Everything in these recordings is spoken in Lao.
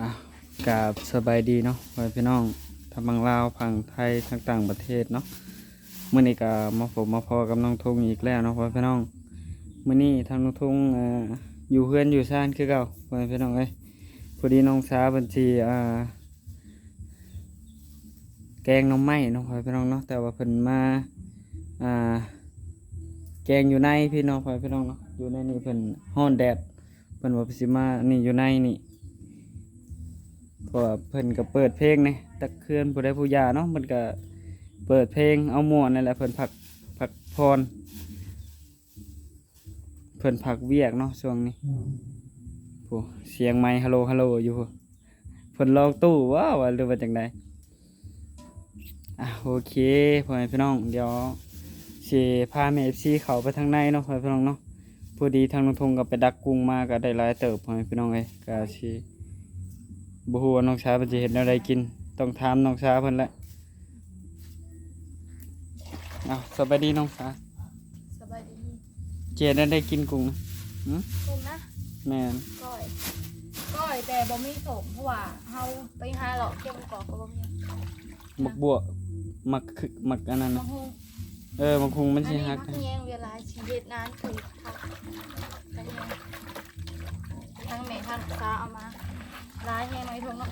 ອ່ະ ກາບສະບາຍດີເນາະ ພໍ່ແມ່ພີ່ນ້ອງ ທັງຝັ່ງລາວ ຝັ່ງໄທ ທັງຕ່າງປະເທດເນາະ. ມື້ນີ້ກໍມາພົບມາພໍ້ກັບນ້ອງທຸງອີກແລ້ວເນາະ ພໍ່ແມ່ພີ່ນ້ອງ. ມື້ນີ້ທາງນ້ອງທຸງ ເອີ ຢູ່ເຮືອນຢູ່ຊານຄືເກົ່າ ພໍ່ແມ່ພີ່ນ້ອງເອີຍ. ພໍດີນ້ອງສາເພິ່ນຊິ ອ່າ ແກງໜໍ່ໄມ້ເນາະ ພໍ່ແມ່ພີ່ນ້ອງເນາະ, ແຕ່ວ່າເພິ່ນມາ ອ່າ ແກງຢູ່ໃນພີ້ເນາະ ພໍ່ແມ່ພີ່ນ້ອງເນາະ. ຢູ່ໃນນີ້ເພິ່ນຮ້ອນແດດ ເພິ່ນວ່າຊິມານີ້ຢູ່ໃນນີ້ ເພາະວ່າເພິ່ນກໍເປີດເພງແດ່. ຕັກເຮືອນຜູ້ໃດຜູ້ຢາເນາະ ເພິ່ນກໍເປີດເພງເອົາມ່ວນນັ້ນແຫຼະ. ເພິ່ນພັກ ພັກຜ່ອນ ເພິ່ນພັກວຽກເນາະຊ່ວງນີ້. ໂອ້ ສຽງໄມຮາໂລຮາໂລຢູ່. ເພິ່ນລອງຕູ້ບໍ່ ວ່າ ຫຼືວ່າຈັ່ງໃດ? ອ່ະ ໂອເຄ ພໍ່ແມ່ພີ່ນ້ອງ ດຽວຊິພາແມ່ເອັຟຊີເຂົ້າໄປທາງໃນເນາະ ພໍ່ແມ່ພີ່ນ້ອງເນາະ. ພໍດີທາງນ້ອງທຸງກໍໄປດັກກຸ້ງມາ ກໍໄດ້ຫຼາຍເຕີບ ພໍ່ແມ່ພີ່ນ້ອງເອີຍ. ກໍຊິບໍ່ຮູ້ວ່ານ້ອງສາເພິ່ນຊິເຮັດແນວໃດກິນ ຕ້ອງຖາມນ້ອງສາເພິ່ນແຫຼະ. ເອົາ ສະບາຍດີນ້ອງສາ. ສະບາຍດີ. ເຈັດແນວໃດກິນກຸ້ງນະ? ຫື? ກຸ້ງນະ? ແມ່ນ. ກ້ອຍ ກ້ອຍແຕ່ບໍ່ມີສົ້ມ ເພາະວ່າເຮົາໄປຫາເລາະເກັບໝາກກອກກໍບໍ່ມີ. ໝາກບົວ ໝາກ ໝາກອັນນັ້ນນະ. ເອີ ໝາກຫຸ່ງມັນຊິຫັກ. ອັນນີ້ໝາກແຍງເວລາຊິເຮັດນານຄືຄັກ. ທັງແມ່ທັງສາເອົາມາຫຼາຍແຮງໃນຖົງເນາະ.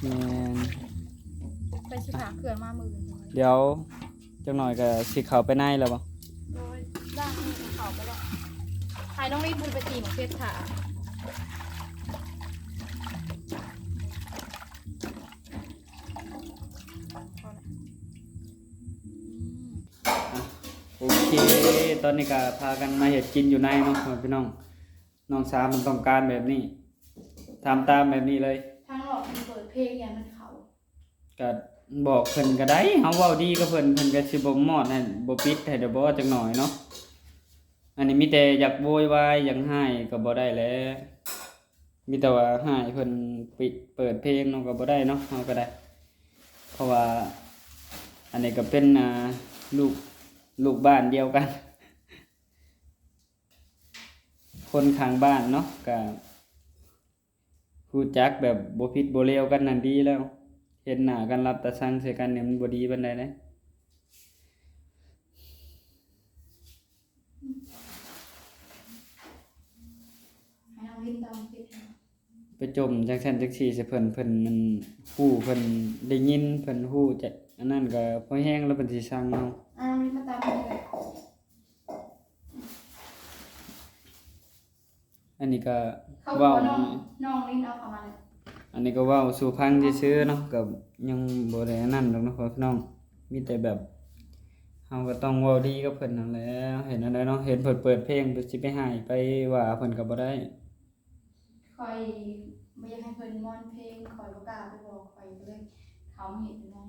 ແມ່ນ. ໄປຊິພາເຄື່ອງມາມື້ອື່ນ. ດຽວຈັກໜ້ອຍກໍຊິເຂົ້າໄປໃນແລ້ວບໍ່? ໂດຍ ດ້ານນີ້ເຂົ້າໄປແລ້ວ. ໃຫ້ນ້ອງລິນເພິ່ນໄປຕີໝາກເຜັດຖ້າ. ໂອເຄ ຕອນນີ້ກໍພາກັນມາເຮັດກິນຢູ່ໃນເນາະ ພີ່ນ້ອງ. ນ້ອງສາເພິ່ນຕ້ອງການແບບນີ້ ທຳຕາມແບບນີ້ເລີຍ. ທາງນອກມັນເປີດເພງ ຢ້ານມັນເຂົ້າ. ກະບອກເພິ່ນກະໄດ້ ເຮົາເວົ້າດີກັບເພິ່ນ ເພິ່ນກະຊິບໍ່ມອດໃຫ້ ບໍ່ປິດໃຫ້ດອກບໍ່ ຈັກໜ້ອຍເນາະ. ອັນນີ້ມີແຕ່ຢາກໂວຍວາຍ ຢາກຮ້າຍກະບໍ່ໄດ້ແຫຼະ. ມີແຕ່ວ່າໃຫ້ເພິ່ນປິດ ເປີດເພງເນາະ ກໍບໍ່ໄດ້ເນາະ ເຮົາກໍໄດ້. ເພາະວ່າອັນນີ້ກໍເປັນ ອ່າ ລູກ ລູກບ້ານດຽວກັນ ຄົນຂ້າງບ້ານເນາະ ກໍຮູ້ຈັກແບບບໍ່ຜິດບໍ່ເລວກັນນັ້ນດີແລ້ວ. ເຫັນໜ້າກັນ ລັບຕາຊັງໃສ່ກັນນີ້ ມັນບໍ່ດີປານໃດເດ້. ໃຫ້ນ້ອງວິນຕ້ອງເຮັດໃຫ້ ໄປຈົ່ມຈັ່ງຊັ້ນຈັ່ງຊີ້ໃສ່ເພິ່ນ ເພິ່ນມັນຮູ້ ເພິ່ນໄດ້ຍິນ ເພິ່ນຮູ້ຈະອັນນັ້ນກໍພໍແຮງແລ້ວ ເພິ່ນຊິຊັງເຮົາ. ອ່າ ນ້ອງວິນມາຕຳໃຫ້ເລີຍ. ອັນນີ້ກໍເວົ້າ ນ້ອງ ນ້ອງລິນເອົາເຂົ້າມາເລີຍ. ອັນນີ້ກໍເວົ້າສູ່ຟັງຊື່ໆເນາະ ກໍຍັງບໍ່ໄດ້ອັນນັ້ນດອກເນາະ ພໍ່ແມ່ພີ່ນ້ອງ. ມີແຕ່ແບບເຮົາກໍຕ້ອງເວົ້າດີກັບເພິ່ນນັ້ນແຫຼະ. ເຫັນອັນໃດເນາະ ເຫັນເພິ່ນເປີດເພງ ໄປຊິໄປຮ້າຍໄປວ່າເພິ່ນກໍບໍ່ໄດ້. ຂ້ອຍບໍ່ຢາກໃຫ້ເພິ່ນມ່ວນເພງ ຂ້ອຍບໍ່ກ້າໄປບອກ ຂ້ອຍກໍເລີຍເຂົ້າມາເຮັດຢູ່ໃນ.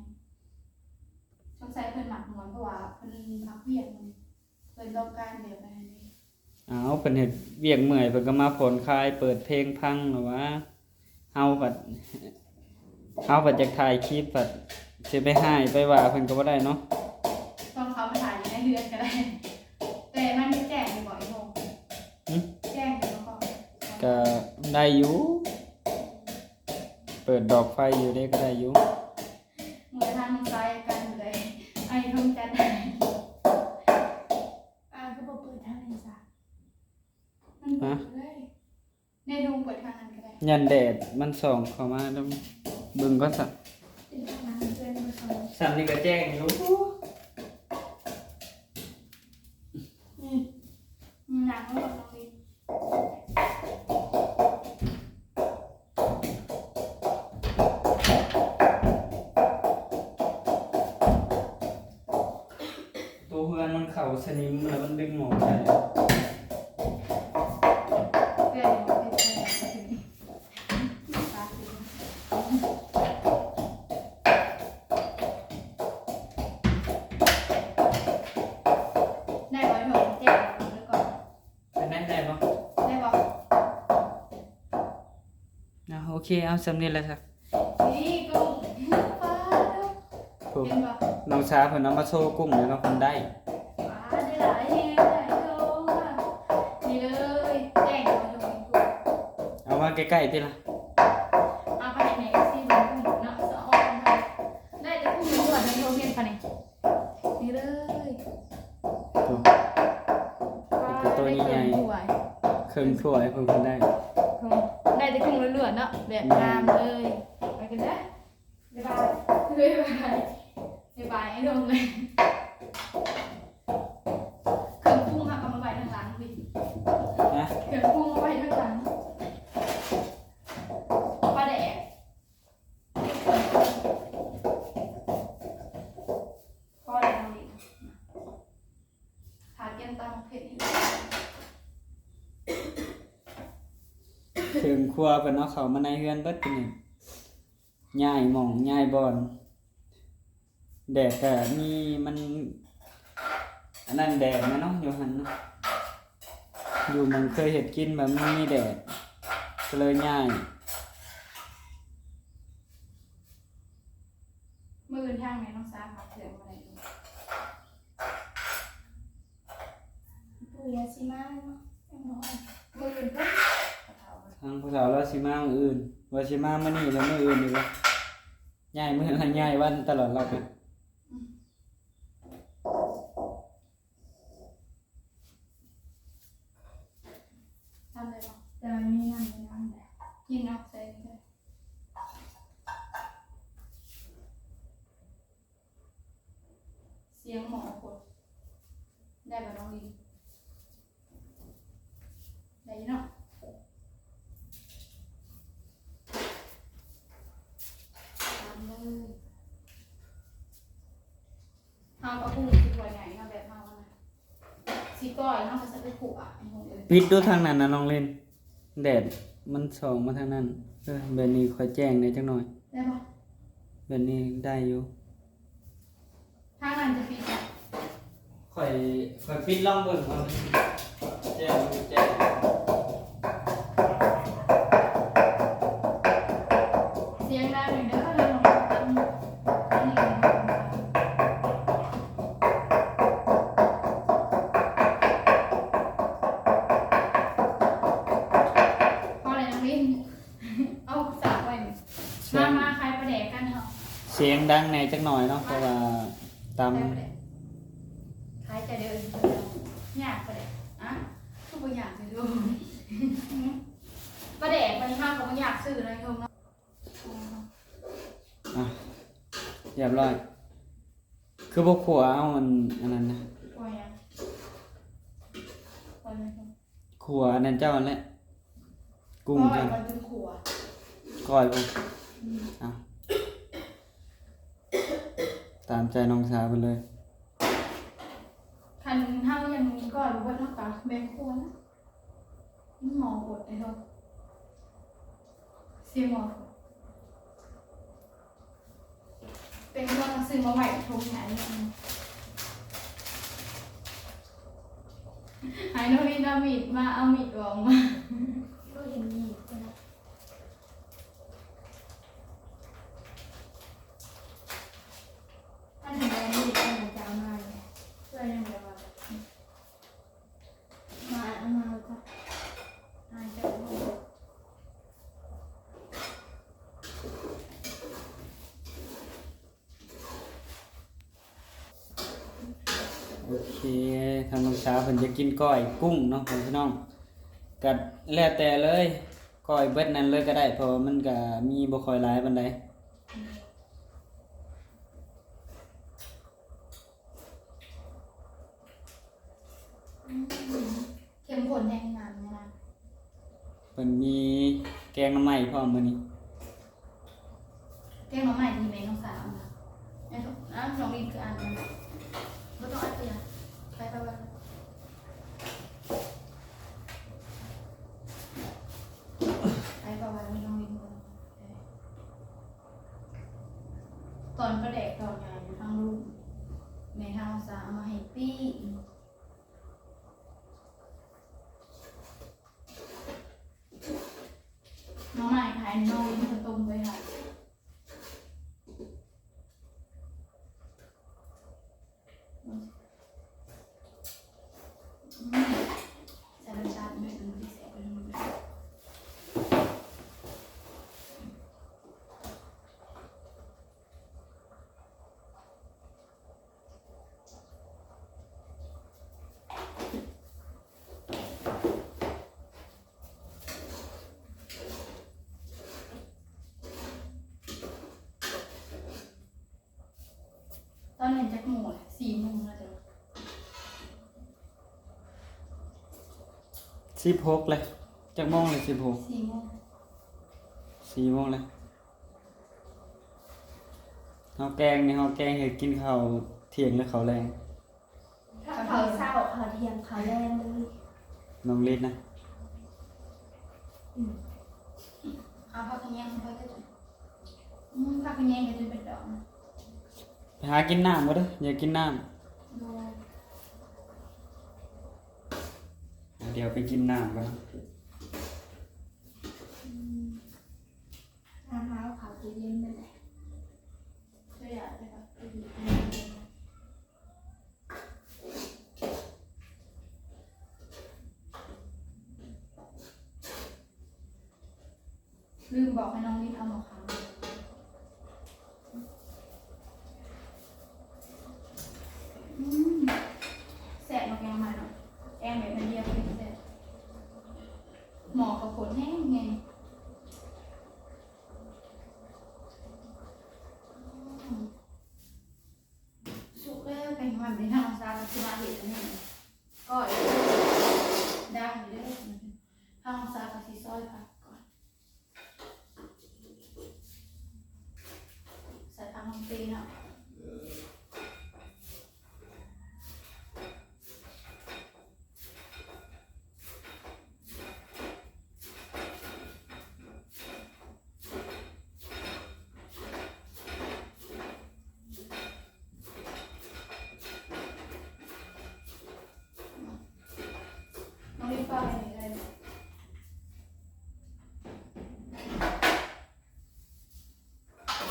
ສົງໄສເພິ່ນມັກມ່ວນ ເພາະວ່າເພິ່ນພັກວຽກ ເພິ່ນຕ້ອງການແບບນັ້ນເດ້. ອ້າວ ເພິ່ນເຮັດວຽກເມື່ອຍ ເພິ່ນກໍມາຜ່ອນຄາຍ ເປີດເພງຟັງແລ້ວຫວາ. ເຮົາພັດ ເຮົາພັດຢາກຖ່າຍຄລິບ ພັດຊິໄປຮ້າຍໄປວ່າເພິ່ນກໍບໍ່ໄດ້ເນາະ. ຕ້ອງເຂົ້າມາຖ່າຍຢູ່ໃນເຮືອນກໍໄດ້. ແຕ່ມັນແຈ້ງຢູ່ບໍ່ ອີ່ໂມ? ຫຶ? ແຈ້ງຢູ່ບໍ່? ກໍໄດ້ຢູ່ ເປີດດອກໄຟຢູ່ເດ້ ກໍໄດ້ຢູ່. ເມື່ອທາງນ້ອງຊາຍກັນໄດ້ ໄອ້ທົ່ງຈັນ ອ້າຍຄືບໍ່ເປີດທາງນີ້ຊະ? ມັນເປີດໄດ້. ແນ່ ລຸງເປີດທາງນັ້ນກໍໄດ້. ຢ້ານແດດມັນສ່ອງເຂົ້າມານຳ. ເບິ່ງກ່ອນຊະ. ເປັນທາງນັ້ນເພື່ອນບໍ່ສ່ອງ. ສ່ຳນີ້ກໍແຈ້ງຢູ່. ອືມ ນັ່ງລົງນີ້. ໂຕເຮືອນມັນເຂົ້າສະໜິມແລ້ວ ມັນດຶງອອກໄດ້. ໄດ້ບໍ່? ໂທແຈ້ງເຂົາເລີຍກ່ອນ. ເປັນໄດ້ ໄດ້ບໍ່? ໄດ້ບໍ່? ອ່າ ໂອເຄ ເອົາສ່ຳນີ້ແຫຼະຊະ. ນີ້ກຸ້ງ ປາດ ເຫັນບໍ່? ນ້ອງສາວເພິ່ນເອົາມາໂຊກຸ້ງແລ້ວເນາະ ເພິ່ນໄດ້. ປາດ ໄດ້ຫຼາຍແຮງ ໄດ້ໂຕ. ນີ້ເລີຍ ແຈ້ງເຂົາຢູ່. ເອົາມາໃກ້ໆຕິລະ. ເອົາ ຕົວໃຫຍ່ ໃຫ້ເຄິ່ງຖ້ວຍ ເຄິ່ງຖ້ວຍເພິ່ນໄດ້ ເຄິ່ງ ໄດ້ແຕ່ເຄິ່ງລ້ວນໆເນາະ ແບບ ແມ່ນ ງາມເລີຍ. ໄປກັນເດີ ບາຍບາຍ ບາຍບາຍ ບາຍບາຍ ໄອ້ໜຸ່ມເລີຍ. ເຄື່ອງປຸງເຮົາກໍມາໄວ້ທາງຫຼັງພີ້ ຮະ? ເຄື່ອງປຸງມາໄວ້ທາງຫຼັງ ປາແດກ ພໍແລ້ວ ນ້ອງລິນ ຖ້າກຽມຕຳໝາກເຜັດອີກ ເຄື່ອງຄົວເພິ່ນເອົາເຂົ້າມາໃນເຮືອນເບິດ ນີ້ ຍ້າຍໝ່ອງຍ້າຍບ່ອນ. ແດດກໍມີ ມັນ ອັນນັ້ນແດດນະເນາະ ຢູ່ຫັ້ນເນາະ ຢູ່ໝ່ອງເຄີຍເຮັດກິນ ແບບມັນມີແດດ ກໍເລີຍຍ້າຍ. ມື້ອື່ນທາງແມ່ນ້ອງສາວເອົາເຄື່ອງມາໃຫ້ ປູ່ວ່າຊິມາເນາະ ຍັງບໍ່ຮອດ ມື້ອື່ນເພິ່ນ ທາງຜູ້ສາວລາວຊິມາມື້ອື່ນ ວ່າຊິມາມື້ນີ້ແລ້ວ ມື້ອື່ນອີກວ່າ ຍ້າຍມື້ ຍ້າຍວັນຕະຫຼອດລາວກໍ ອືມ ທຳໄດ້ບໍ່? ແຕ່ວ່າມີນ້ຳ ມີນ້ຳແຫຼະ ກິນເອົາໃສ່ນີ້ເດີ. ສຽງໝໍ້ໂພດ ໄດ້ບໍ່ນ້ອງລິນ? ໄດ້ຢູ່ເນາະ ຕຳເລີຍ. ເຮົາກໍປຸງຊິຖ້ວຍໃຫຍ່ເນາະ ແບບເຮົານະ ຊິກ້ອຍເຮົາກໍຊິໄປຂົ້ວ ໃຫ້ຫົງເອີຍ ປິດດູທາງນັ້ນນະນ້ອງລິນ ແດດມັນສ່ອງມາທາງນັ້ນ. ເອີ ແບບນີ້ຄ່ອຍແຈ້ງແດ່ຈັກໜ້ອຍ ໄດ້ບໍ່? ແບບນີ້ໄດ້ຢູ່. ທາງນັ້ນຈະປິດບໍ່? ຂ້ອຍ ຂ້ອຍປິດລອງເບິ່ງກ່ອນ ແຈ້ງ ແຈ້ງ ສຽງດັງເດີ ທາງນັ້ນ ພໍແລ້ວນ້ອງລິນ ເອົາສາກໄວ້ນີ້ ສຽງ ມາ ມາຂາຍປາແດກກັນເຮົາ ສຽງດັງແດ່ຈັກໜ້ອຍເນາະ ເພາະວ່າຕຳ ຂາຍປາແດກ ຂາຍຈະເດີນ ຍາກປາແດກ ອະ ຄືບໍ່ຍາກເດີ ປາແດກມັນ ເຮົາກໍບໍ່ຢາກຊື້ນະ ເທິງເນາະ. ອ່ະ ຮຽບຮ້ອຍ ຄືບໍ່ຂົ້ວເອົາອັນ ອັນນັ້ນນະ ຂົ້ວຫຍັງ? ຂົ້ວຫຍັງ? ຂົ້ວອັນນັ້ນເຈົ້າຫັ້ນແຫຼະ ກຸ້ງເຈົ້າ ກ້ອຍພຸ້ນ ອືມ ເອົາ ຕາມໃຈນ້ອງສາວເພິ່ນເລີຍ. ຄັນເຮົາຍັງກ້ອຍບໍ່ເບິດ ເຮົາກໍແບ່ງຄົນ ມັນໝໍ້ໂພດເດ້ເຮົາ ຊິໝໍ້ໂພດ. ເປັນເລື່ອງຊື້ມາໄວ້ທົ່ງໃຫຍ່ ໃຫ້ນ້ອງມີດເອົາມີດມາ ເອົາມີດອອກມາ ກໍເຫັນມີດນະ ອັນນີ້ມີດ ອັນນັ້ນຈະເອົາມາເລີຍ ເພື່ອຍັງບໍ່ວ່າ ມາ ເອົາມາເລີຍຈ້ະ ຫາຍໃຈບໍ່ອອກ. ໂອເຄ ທາງນ້ອງສາວເພິ່ນຈະກິນກ້ອຍກຸ້ງເນາະ ພໍ່ແມ່ພີ່ນ້ອງ ກໍແລ້ວແຕ່ເລີຍ ກ້ອຍເບິດນັ້ນເລີຍກໍໄດ້ ເພາະວ່າມັນກໍມີບໍ່ຄ່ອຍຫຼາຍປານໃດ. ອືມ ເຂັ້ມຂຸ້ນແຮງງາມແນ່ນະ ເພິ່ນມີແກງໜໍ່ໄມ້ພ້ອມມື້ນີ້ ແກງໜໍ່ໄມ້ທີ່ແມ່ນ້ອງສາວເອົາມາ ແມ່ ອ້າວ ນ້ອງລິນຄືອັນນັ້ນ ບໍ່ຕ້ອງອັດເທື່ອ ໄປ ໄປ ໄປ ໄປ ໄປ ໄປ ນ້ອງລິນ ຕອນປາແດກຕອນຫຍັງຢູ່ທາງລຸ່ມ ແມ່ທາງສາເອົາມາໃຫ້ປີ້ງ ໜໍ່ໄມ້ຂາຍໜໍ່ ເພິ່ນຕົ້ມໄວ້ໃຫ້ ອືມ ໃສ່ນ້ຳຕານໜ້ອຍໜຶ່ງ ມັນຊິແຊບກວ່ານີ້. ໂ ສິບຫົກແລ້ວ. ຈັກໂມງແລ້ວ? ສິບຫົກ. ສີ່ໂມງ. ສີ່ໂມງແລ້ວ. ເຮົາແກງນີ້ ເຮົາແກງເຮັດກິນເຂົ້າທ່ຽງ ຫຼື ເຂົ້າແລງ? ເຂົ້າເຊົ້າ ເຂົ້າທ່ຽງ ເຂົ້າແລງເລີຍ. ນ້ອງລິດນະ? ອືມ ເອົາຜັກຂະແຍງໄປ ອືມ ຜັກຂະແຍງກໍຈະເປັນດອກ. ໄປຫາກິນນ້ຳກ່ອນເດີ້ ຢາກກິນນ້ຳ. ໂດຍ. ດຽວໄປກິນນ້ຳກ່ອນເນາະ. ອືມ ນ້ຳເຮົາເຂົ້າຕູ້ເຢັນໄປແຫຼະ. ລືມບອກໃຫ້ນ້ອງລິດເອົາໝໍ້ຂາມ. ອືມ ແຊບເນາະ ແກງໜໍ່ໄມ້ເນາະ ແກງແບບດຽວແຊບ. ໝໍ້ເຂົ້າໂພດແຮງໆ. ອືມ ສຸກແລ້ວ ແກງໜໍ່ໄມ້ ທາງນ້ອງສາວກໍຊິມາເຮັດອັນນີ້ ກ້ອຍ ດາງເດີ. ທາງນ້ອງສາວກໍຊິຊອຍຜັກກ່ອນ ໃສ່ຜັກນ້ອງເຕເນາະ. ນ້ອງລິດຝາກໄວ້ນີ້ໄດ້.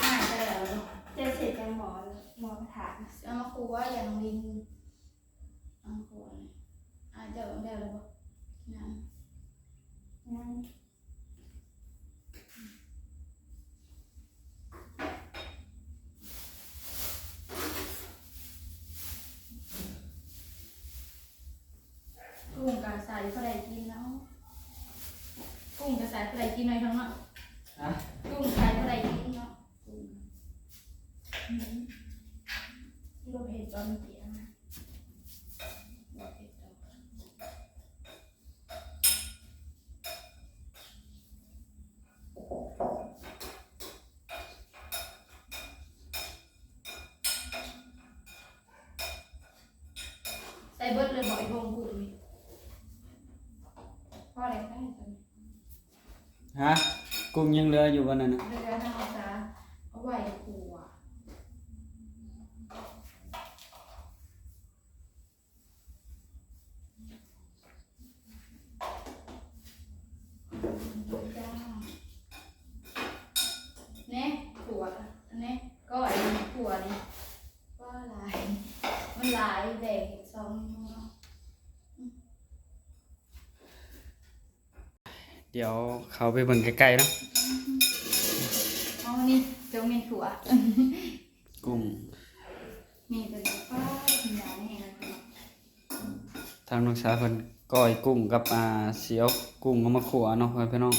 ອ່ານໄປແລ້ວເນາະ ເຈົ້າເສດຈັ່ງໝໍ້ ໝໍ້ກະທະ ເອົາມາຄົວ ຢ່ານ້ອງລິດ ເອົາມາຄົວ. ອ່າ ເຈົ້າໄດ້ແລ້ວບໍ່? ຍັງ ຍັງ. ກຸ້ງກະໃສ່ພໍໄດ້ກິນເນາະ ກຸ້ງກະໃສ່ພໍໄດ້ກິນໜ້ອຍໜຶ່ງເນາະ. ຮະ? ກຸ້ງໃສ່ພໍໄດ້ກິນເນາະ ກຸ້ງ. ອືມ ບໍ່ເຜັດຕອນເມື່ອກີ້ນະ ບໍ່ເຜັດຕອນ. ໃສ່ເບິດເລີຍບໍ່ ໄອ້ໂພງກຸ້ງນີ້? ພໍແລ້ວ ໄດ້ ຮະ? ກຸ້ງຍັງເຫຼືອຢູ່ບໍ່ນັ້ນນະ? ເຫຼືອທຳມະຊາດ ເອົາໄວ້ຄົວ. ແນ່ ຂົ້ວ ແນ່ ກ້ອຍ ຂົ້ວນີ້ ວ້າ ຫຼາຍ ມັນຫຼາຍ ແບ່ງເຮັດສອງເມນູເນາະ. ດຽວເຂົ້າໄປເບິ່ງໃກ້ໆເນາະ. ອໍ ນີ້ ຈົງເມັນຖົ່ວ ກຸ້ງ ນີ້ເປັນປາ ກິນຢາແຫ້ງ. ທາງນ້ອງສາວເພິ່ນກ້ອຍກຸ້ງກັບ ອ່າ ຊິເອົາກຸ້ງເອົາມາຂົ້ວເນາະ ພໍ່ແມ່ພີ່ນ້ອງ.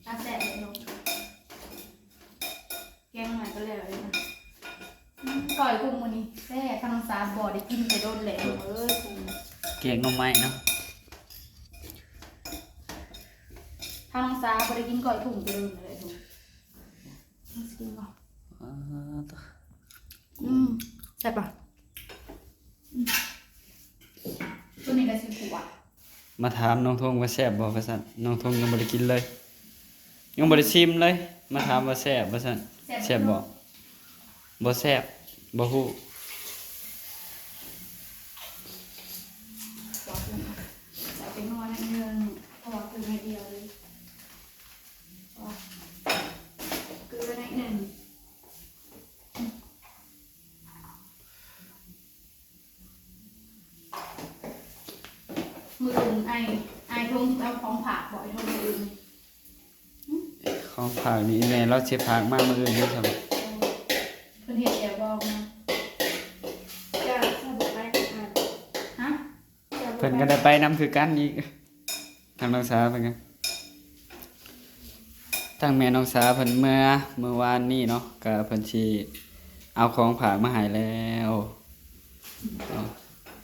ຕາແຊບເລີຍເນາະ ແກງໜໍ່ໄມ້ກໍແລ້ວເລີຍນະ. ອືມ ກ້ອຍກຸ້ງມື້ນີ້ແຊບ ທາງນ້ອງສາບໍ່ໄດ້ກິນແຕ່ດົນແລ້ວເອີຍ ກຸ້ງ ແກງໜໍ່ໄມ້ເນາະ. ທາງນ້ອງສາບໍ່ໄດ້ກິນກ້ອຍກຸ້ງແຕ່ດົນແລ້ວ ມາຊິກິນບໍ່? ອາ ອືມ ແຊບບໍ່? ອືມ ໂຕນີ້ກໍຊິຂົ້ວ. ມາຖາມນ້ອງທົງວ່າແຊບບໍ່ວ່າຊັ້ນ ນ້ອງທົງຍັງບໍ່ໄດ້ກິນເລີຍ ຍັງບໍ່ໄດ້ຊິມເລີຍ ມາຖາມວ່າແຊບວ່າຊັ້ນ. ແຊບ ແຊບບໍ່? ບໍ່ແຊບ ບໍ່ຮູ້. ໃສ່ເປັນໜ້ອຍໜຶ່ງ ເພາະວ່າເກືອໜ້ອຍດຽວເລີຍ ເກືອໜ້ອຍໜຶ່ງ. ມື້ອື່ນອ້າຍ ອ້າຍທົງຊິເອົາຂອງຝາກບໍ່ ອ້າຍທົງມື້ອື່ນ? ຂອງຝາກນີ້ແມ່ລາວຊິຝາກມາມື້ອື່ນນີ້ຊັ້ນ. ເພິ່ນເຮັດແລ້ວບໍ່ມາ? ເຈົ້າ ເຈົ້າບໍ່ໄປນຳ ຮະ? ເຈົ້າບໍ່ໄປ? ເພິ່ນກໍໄດ້ໄປນຳຄືກັນອີກ ທາງນ້ອງສາວເພິ່ນກໍ. ທາງແມ່ນ້ອງສາເພິ່ນເມືອມື້ວານນີ້ເນາະ ກະເພິ່ນຊິເອົາຂອງຝາກມາໃຫ້ແລ້ວ.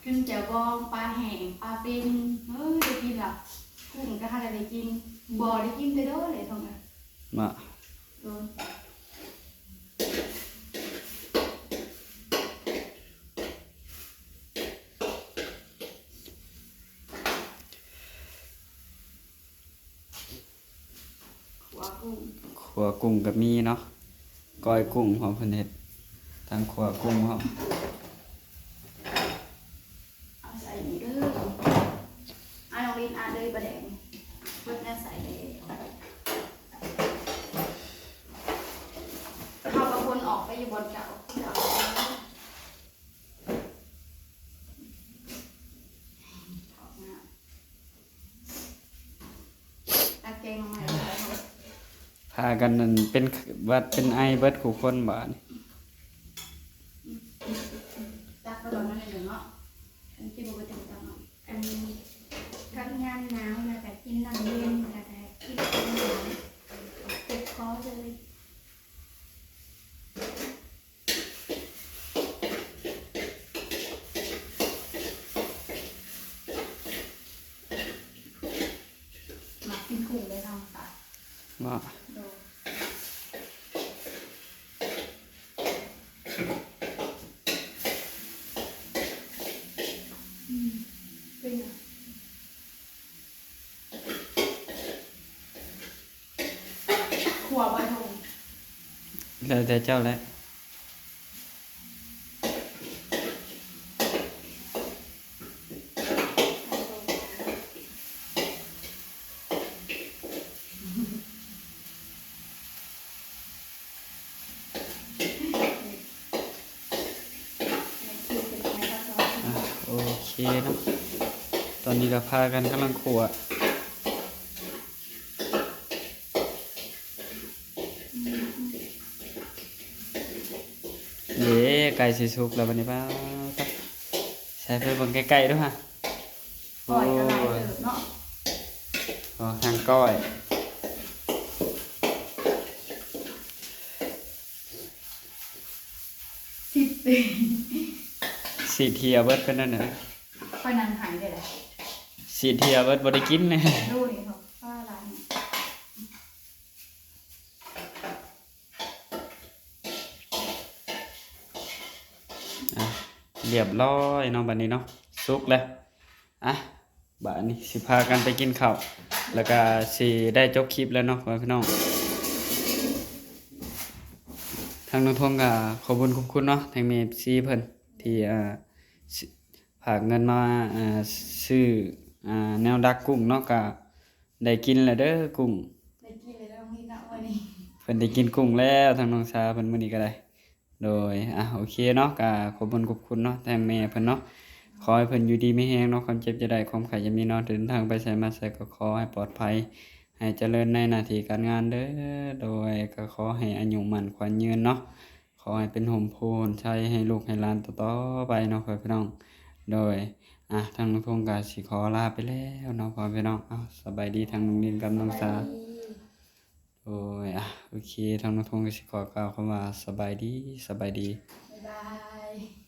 ຂຶ້ນແຈ່ວບອງ ປາແຫ້ງ ປາເປັນ ເອີຍ ໄດ້ກິນລະ. ກຸ້ງກະຫາກະໄດ້ກິນ ບໍ່ໄດ້ກິນແຕ່ດົນແລ້ວ ເທົ່ານັ້ນ. ມາ ໂດຍ ຂົ້ວກຸ້ງ ຂົ້ວກຸ້ງກະມີເນາະ ກ້ອຍກຸ້ງພ້ອມ ເພິ່ນເຮັດທັງຂົ້ວກຸ້ງພ້ອມ. ເອົາໃສ່ນີ້ເດີ ອາ ນ້ອງລິນ ອາ ເລີຍປາແດກ ເບິດແນວໃສ່ເລີຍ. ເຮົາກະຄົນອອກໄປຢູ່ບ່ອນເກົ່າ ເກົ່າ. ຕັກແກງໜໍ່ໄມ້ ພາກັນນັ້ນເປັນຫວັດເປັນໄອເບິດຄູ່ຄົນບາດນີ້. ຕັກໄປກ່ອນໜ້ອຍໜຶ່ງເນາະ ອັນກິນບໍ່ເບິດຈັ່ງຕັກເນາະ. ອັນຄັນຍາມໜາວລະກະກິນນ້ຳເຢັນ ລະກະກິນຂອງຫວານ ເຈັບຄໍເລີຍ. ມັກກິນກຸ້ງເດ້ທາງສາ ບໍ່? ໂດຍ ອືມ ເປັນຫຍັງ? ຂົ້ວບໍ່ທົງ ແລ້ວແຕ່ເຈົ້າແຫຼະ. ອ່ະ ໂອເຄເນາະ ຕອນນີ້ກະພາກັນກຳລັງຂົ້ວ. ເດ້ ໃກ້ຊິສຸກແລ້ວບາດນີ້ ປ້າດ ໃສ່ໄປເບິ່ງໃກ້ໆດູຫະ. ກ້ອຍກະຫຼາຍເຕີບເນາະ ໂອ້ຍ ທາງກ້ອຍ ສິບ ສີດເຫ່ຍເບິດເປັນແນວໃດ? ຂ້ອຍນັ່ງຫາຍໄດ້ລະ ສີດເຫ່ຍເບິດ ບໍ່ໄດ້ກິນແນ່. ໂດຍ ປ້າຫຼາຍ. ອ່ະ ລຽບລ້ອຍເນາະ ບາດນີ້ເນາະ ສຸກແລ້ວ. ອ່ະ ບາດນີ້ຊິພາກັນໄປກິນເຂົ້າ ແລ້ວກະຊິໄດ້ຈົບຄລິບແລ້ວເນາະ ພໍ່ແມ່ພີ່ນ້ອງ. ທາງນ້ອງທົງກະຂອບບຸນຂອບຄຸນເນາະ ທາງແມ່ເອັຟຊີເພິ່ນທີ່ ອ່າ ຝາກເງິນມາ ອ່າ ຊື້ ອ່າ ແນວດັກກຸ້ງເນາະ ກະ ໄດ້ກິນແລ້ວເດີກຸ້ງ ໄດ້ກິນແລ້ວເນາະ ມື້ນີ້ ເພິ່ນໄດ້ກິນກຸ້ງແລ້ວ ທາງນ້ອງສາເພິ່ນມື້ນີ້ກະໄດ້. ໂດຍ ອ່ະ ໂອເຄເນາະ ກະຂອບບຸນຂອບຄຸນເນາະ ທາງແມ່ເພິ່ນເນາະ ຂໍໃຫ້ເພິ່ນຢູ່ດີມີແຮງເນາະ ຄວາມເຈັບຢ່າໄດ້ ຄວາມໄຂ້ຢ່າມີເນາະ ເດີນທາງໄປໃສມາໃສກະຂໍໃຫ້ປອດໄພ ໃຫ້ຈະເລີນໃນໜ້າທີ່ການງານເດີ. ໂດຍ ກະຂໍໃຫ້ອາຍຸໝັ້ນຂວັນຍືນເນາະ ຂໍໃຫ້ເປັນຮົ່ມໂພຮົ່ມໄຊໃຫ້ລູກໃຫ້ຫຼານຕໍ່ໆໄປເນາະ ພໍ່ແມ່ພີ່ນ້ອງ. ໂດຍ ອ່ະ ທາງນ້ອງທົງກະຊິຂໍລາໄປແລ້ວເນາະ ພໍ່ແມ່ພີ່ນ້ອງ. ເອົາ ສະບາຍດີ ທາງນ້ອງລິນກັບນ້ອງສາ ສະບາຍດີ. ໂດຍ ອ່ະ ໂອເຄ ທາງນ້ອງທົງກະຊິຂໍກ່າວຄຳວ່າ ສະບາຍດີ ສະບາຍດີ ບາຍບາຍ.